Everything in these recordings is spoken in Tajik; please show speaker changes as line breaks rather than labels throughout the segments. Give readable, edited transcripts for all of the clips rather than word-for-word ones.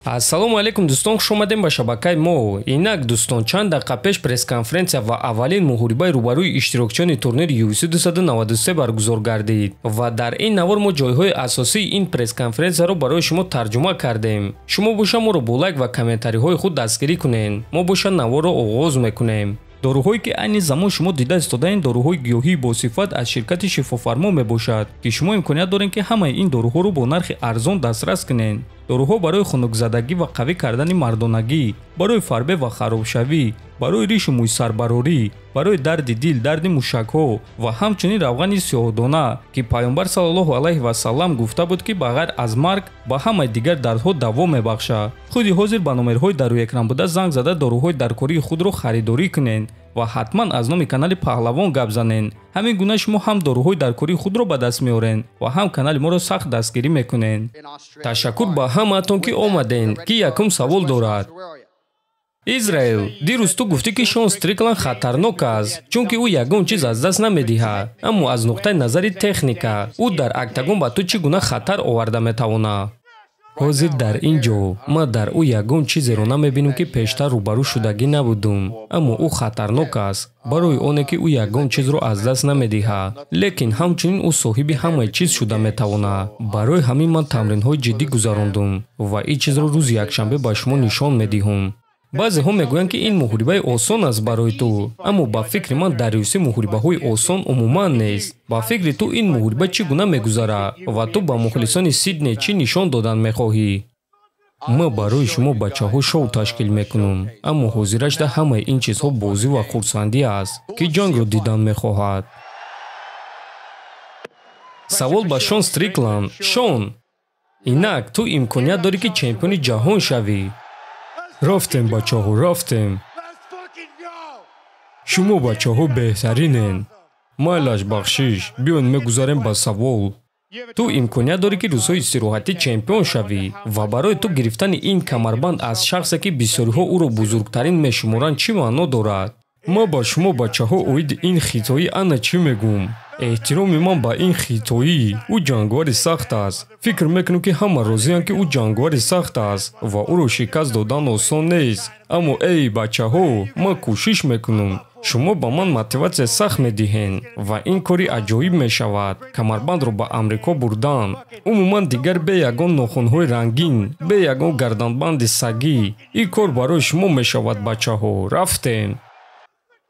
Ассалому алайкум дӯстон, хуш омадем ба шабакаи мо. Инак дӯстон, чанд дақиқа пеш пресс-конференсия ва аввалин муҳорибаи рӯбарӯи иштирокчиёни турнири UFC 293 баргузор гардид ва дар ин навор мо ҷойҳои асосии ин пресс-конференсияро барои шумо тарҷума кардем. Шумо боша моро бо лайк ва комментариҳои худ дастгирӣ кунед. Мо боша наворро оғоз мекунем. Доруҳое ки айни замон шумо дида истодаед, доруҳои гиёҳии босифат аз ширкати Шифофармо мебошад, ки шумо имконият доред, ки ҳамаи ин доруҳоро бо нархи арзон дастрас кунед. Доруҳо барои хунукзадагӣ ва қавӣ кардани мардонагӣ, барои фарбе ва харобшавӣ, барои ришу мӯйсарбарорӣ, барои дарди дил, дарди мушакҳо ва ҳамчунин равғани сиёҳдона, ки Пайғамбар саллаллоҳу алайҳи васаллам гуфта буд, ки ба ғайр аз марг ба ҳамаи дигар дардҳо даво мебахшад. Худи ҳозир ба номерҳои дар рӯи экран буда занг зада доруҳои даркории худро харидорӣ кунед ва ҳатман аз номи канали Паҳлавон гап занед. Ҳамин гуна шумо ҳам доруҳои даркории худро ба даст меоред ва ҳам канали моро сахт дастгирӣ мекунед. Ташаккур ба ҳамаатон, ки омадед. Ки якум савол дорад? Израил, дирӯз ту гуфтӣ, ки Шон Стрикланд хатарнок аст, чунки ӯ ягон чиз аз даст намедиҳад. Аммо аз нуқтаи назари техника, ӯ дар октагон ба ту чӣ гуна хатар оварда метавонад? Ҳозир дар ин ҷо ман дар ӯ ягон чизеро намебинам, ки пештар рӯбарӯ шудагӣ набудум, аммо ӯ хатарнок аст барои оне, ки ӯ ягон чизро аз даст намедиҳад, лекин ҳамчунин ӯ соҳиби ҳамаи чиз шуда метавонад. Барои ҳамин ман тамринҳои ҷиддӣ гузарондум ва ин чизро рӯзи якшанбе ба шумо нишон медиҳум. Баъзеҳо мегӯянд, ки ин муҳорибаи осон аст барои ту, аммо ба фикри ман дар UFC муҳорибаҳои осон умуман нест. Ба фикри ту ин муҳориба чӣ гуна мегузарад ва ту ба мухлисони Сидней чӣ нишон додан мехоҳӣ? Ман барои шумо бачаҳо шоу ташкил мекунам, аммо ҳозирашда ҳамаи ин чизҳо бозӣ ва хурсандӣ аст, ки ҷангро дидан мехоҳад. Савол ба Шон Стрикланд. Шон, инак ту имконият дорӣ, ки чемпиони ҷаҳон шавӣ. Рафтем, бачаҳо, рафтем. Шумо бачаҳо беҳтаринен. Майлаш, бахшиш, биён мегузарем ба савол. Ту имконият дорӣ, ки рӯзҳои истироҳатӣ чемпион шавӣ ва барои ту гирифтани ин камарбанд аз шахсе, ки бисёриҳо ӯро бузургтарин мешуморанд, чӣ маъно дорад? Ман ба шумо бачаҳо оиди ин хитоӣ ана чӣ мегӯм. Эҳтироми ман ба ин хитоӣ, ӯ ҷанговари сахт аст. Фикр мекунам, ки ҳама розианд, ки ӯ ҷанговари сахт аст ва ӯро шикаст додан осон нест. Аммо эй бачаҳо, ман кӯшиш мекунам. Шумо ба ман мотиватсия сахт медиҳед ва ин кори аҷоиб мешавад. Камарбандро ба Амрико бурдан. Умуман дигар бе ягон нохунҳои рангин, бе ягон гарданбанди сагӣ. Ин кор барои шумо мешавад, бачаҳо. Рафтем.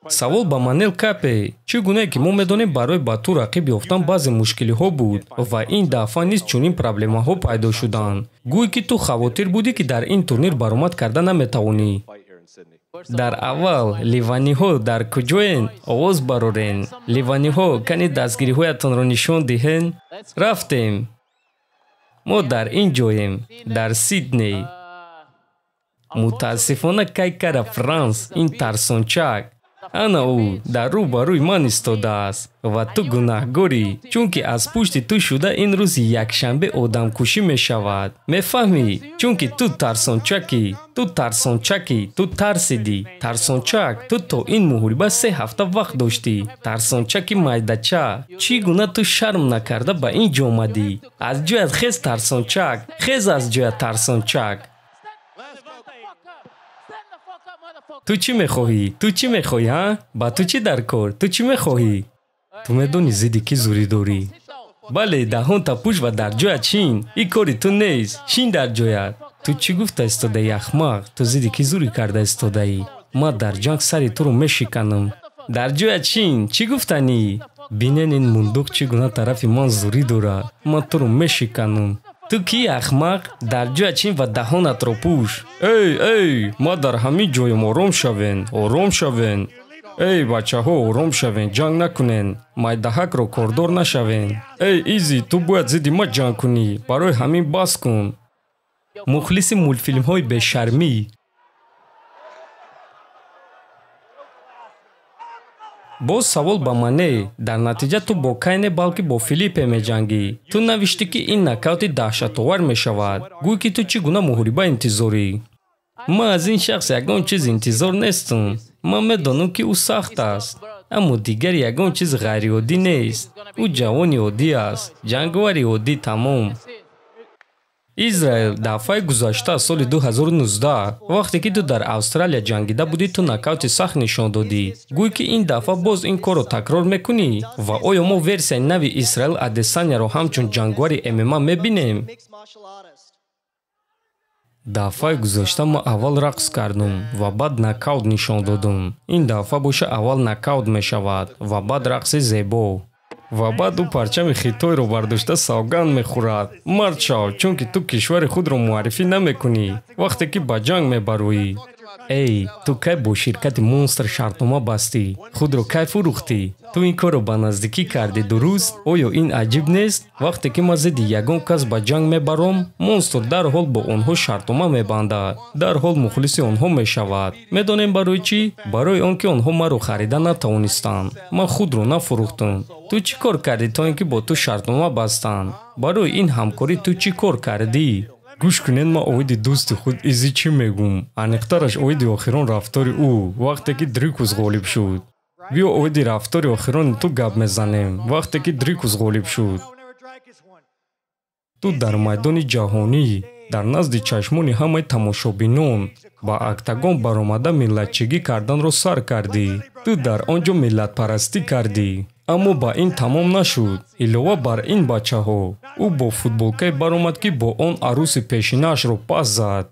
Савол ба Манел Капе. Чӣ гунае ки мо медонем, барои ба ту рақиб ёфтан баъзе мушкилиҳо буд ва ин дафъа низ чунин проблемаҳо пайдо шуданд. Гӯй ки ту хавотир будӣ, ки дар ин турнир баромад карда наметавонӣ. Дар аввал ливаниҳо дар куҷоен? Овоз барорен. Ливаниҳо, кани дастгириҳоятонро нишон диҳен. Рафтем. Мо дар ин ҷоем, дар Сидней. Мутаассифона Кайкара Франс, ин тарсончак, ана ӯ дар рӯ ба рӯи ман истодааст ва ту гунаҳгорӣ, чунки аз пушти ту шуда ин рӯзи якшанбе одамкушӣ мешавад. Мефаҳмӣ? Чунки ту тарсончакӣ, ту тарсончакӣ, ту тарсидӣ. Тарсончак, ту то ин муҳориба 3 ҳафта вақт доштӣ. Тарсончаки майдача, чӣ гуна ту шарм накарда ба ин ҷо омадӣ? Аз ҷоят хез, тарсончак, хез аз ҷоят, тарсончак. Ту чӣ мехоҳӣ? Ту чӣ мехоҳӣ, ҳа? Ба ту чӣ дар кор? Ту чӣ мехоҳӣ? Ту медонӣ зидди кӣ зурӣ дорӣ? Бале, даҳонта пӯш ва дар ҷоят шин. Ин кори ту нест. Шин дар ҷоят. Ту чӣ гуфта истодаӣ, ахмақ? Ту зидди кӣ зурӣ карда истодаӣ? Ман дар ҷанг сари туро мешиканам. Дар ҷоят шин. Чӣ гуфтанӣ? Бинен ин мундуқ чӣ гуна тарафи ман зурӣ дорад. Ман туро мешиканам. Ту кӣ, ахмақ? Дар ҷоят шин ва даҳонатро пӯш. Эй, эй, ман дар ҳамин ҷоем, ором шавен, ором шавен. Эй, бачаҳо, ором шавен, ҷанг накунен, майдаҳакро кордор нашавен. Эй, Изи, ту бояд зидди ман ҷанг кунӣ, барои ҳамин бас кун. Мухлиси мултфилмҳои бешармӣ. Боз савол ба Мане. Дар натиҷа ту бо Кайне, балки бо Филиппе меҷангӣ. Ту навиштӣ, ки ин нокаути даҳшатовар мешавад. Гӯй ки ту чӣ гуна муҳориба интизорӣ? Ман аз ин шахс ягон чиз интизор нестам. Ман медонам, ки ӯ сахт аст, аммо дигар ягон чиз ғайриоддӣ нест. Ӯ ҷавони оддӣ аст, ҷанговари оддӣ, тамом. Израил, дафъаи гузашта соли 2019, вақте ки ту дар Австралия ҷангида будӣ, ту нокаути сахт нишон додӣ. Гӯй ки ин дафъа боз ин корро такрор мекунӣ? Ва оё мо версияи нави Исраил Адесанияро ҳамчун ҷангвари ММА мебинем? Дафъаи гузашта ман аввал рақс кардум ва баъд нокаут нишон додум. Ин дафъа боша аввал нокаут мешавад ва баъд рақси зебо. Ва баъд ӯ парчами Хитойро бардошта савганд мехӯрад. Мард шав, чунки ту кишвари худро муаррифӣ намекунӣ, вақте ки ба ҷанг мебароӣ. Эй, ту кай бо ширкати Монстр шартнома бастӣ? Худро кай фурӯхтӣ? Ту ин корро ба наздикӣ кардӣ, дуруст? Оё ин аҷиб нест? Вақте ки ман зидди ягон кас ба ҷанг мебаром, Монстр дарҳол бо онҳо шартнома мебандад, дарҳол мухлиси онҳо мешавад. Медонем барои чӣ? Барои он ки онҳо маро харида натавонистанд. Ман худро нафурӯхтам. Ту чӣ кор кардӣ то ин ки бо ту шартнома бастанд? Барои ин ҳамкорӣ ту чӣ кор кардӣ? Гӯш кунед, ман оиди дӯсти худ Изи чӣ мегӯм? Аниқтараш оиди охирон рафтори ӯ, вақте ки Дрикус ғолиб шуд. Биё оиди рафтори охирони ту гап мезанем, вақте ки Дрикус ғолиб шуд. Ту дар майдони ҷаҳонӣ, дар назди чашмони ҳамаи тамошобинон ба октагон баромада миллатчигӣ карданро сар кардӣ. Ту дар он ҷо миллатпарастӣ кардӣ. Аммо ба ин тамом нашуд. Илова бар ин бачаҳо, ӯ бо футболкае баромад, ки бо он арӯси пешинаашро пас зад.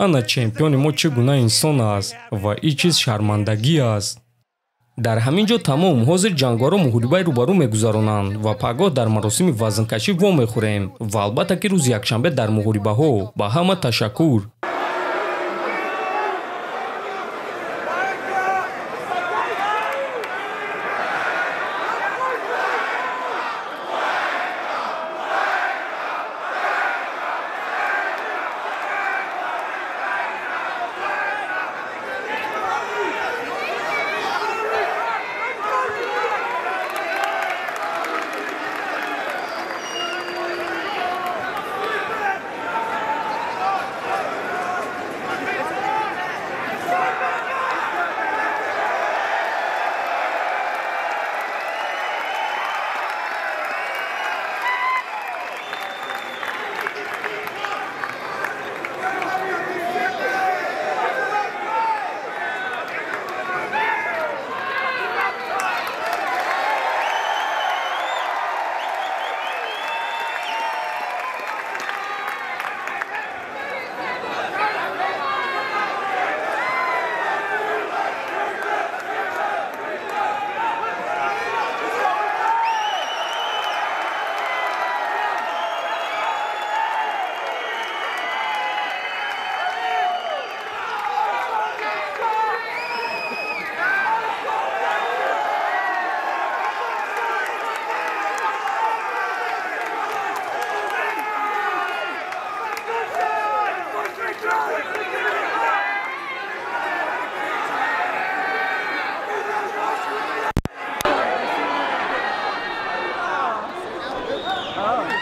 Ана чемпиони мо чӣ гуна инсон аст ва ин чиз шармандагӣ аст. Дар ҳамин ҷо тамом. Ҳозир ҷангваро муҳорибаи рӯбарӯ мегузаронанд ва пагоҳ дар маросими вазнкашӣ вомехӯрем ва албатта ки рӯзи якшанбе дар муҳорибаҳо. Ба ҳама ташаккур.
Oh.